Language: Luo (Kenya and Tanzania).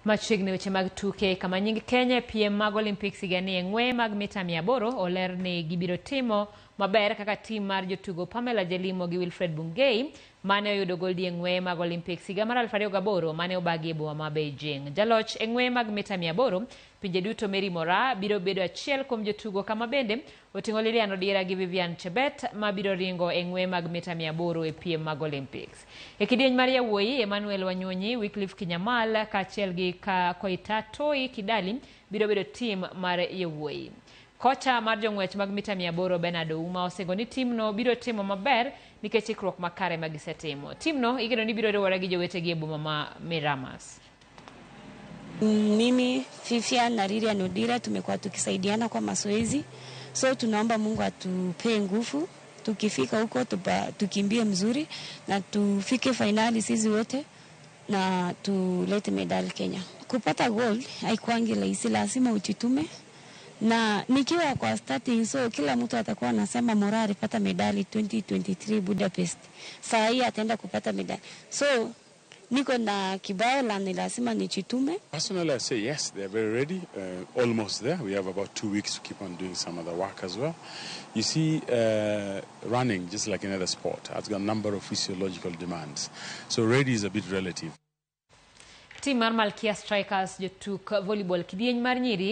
Machiegni weche mag tuke kama nying Kenya e piem mag Olympics higani e ng'weye mag mita 800 oler ni gibiro timo maber kaka tim mar jotugo Pamela Jelimo gi Wilfred Bungei mane oyudo goldi e ng'weye mag Olympics higa mar 2008 mane obagi e boma ma Beijing. Jaloch e ng'weye mag mita 800 pinje duto Mary Moraa biro bedo achiel kuom jotugo kama bende oting'o Lilian Odira gi Vivian Chebet ma biro ringo e ng'weye mag mita 800 e piem mag Olympics. E kidieny mar yawuoyi, Emmanuel Wanyonyi, Wycliffe Kinyamal kaachiel gi Koitatoi Kidali biro bedo tim mar yawuoyi. Kocha mar jong'wech mag mita 800 Bernard Ouma osingo ni timno biro timo maber nikech ikruok makare ma gisetimo. Timno igeno ni biro riwore gi jowetegi e boma ma Miramas. Mimi Vivian na Lilian Odira tumekuwa tukisaidiana kwa mazoezi, so tunaomba Mungu atupee nguvu tukifika huko tukimbie mzuri na tufike fainali sisi wote na tulete medali Kenya. Kupata gold haikuangi rahisi, lazima ujitume na nikiwa kwa starting, so kila mtu atakuwa anasema Moraa alipata medali 2023 Budapest, saa hii ataenda kupata medali, so niko na kibao la ni lazima nijitume. Personally, I say yes, they're very ready, almost there. We have about 2 weeks to keep on doing some other work as well. You see, running, just like any other sport, has got a number of physiological demands. So ready is a bit relative. Tim mar Malkia Strikers jotuk volleyball kidieny mar nyiri.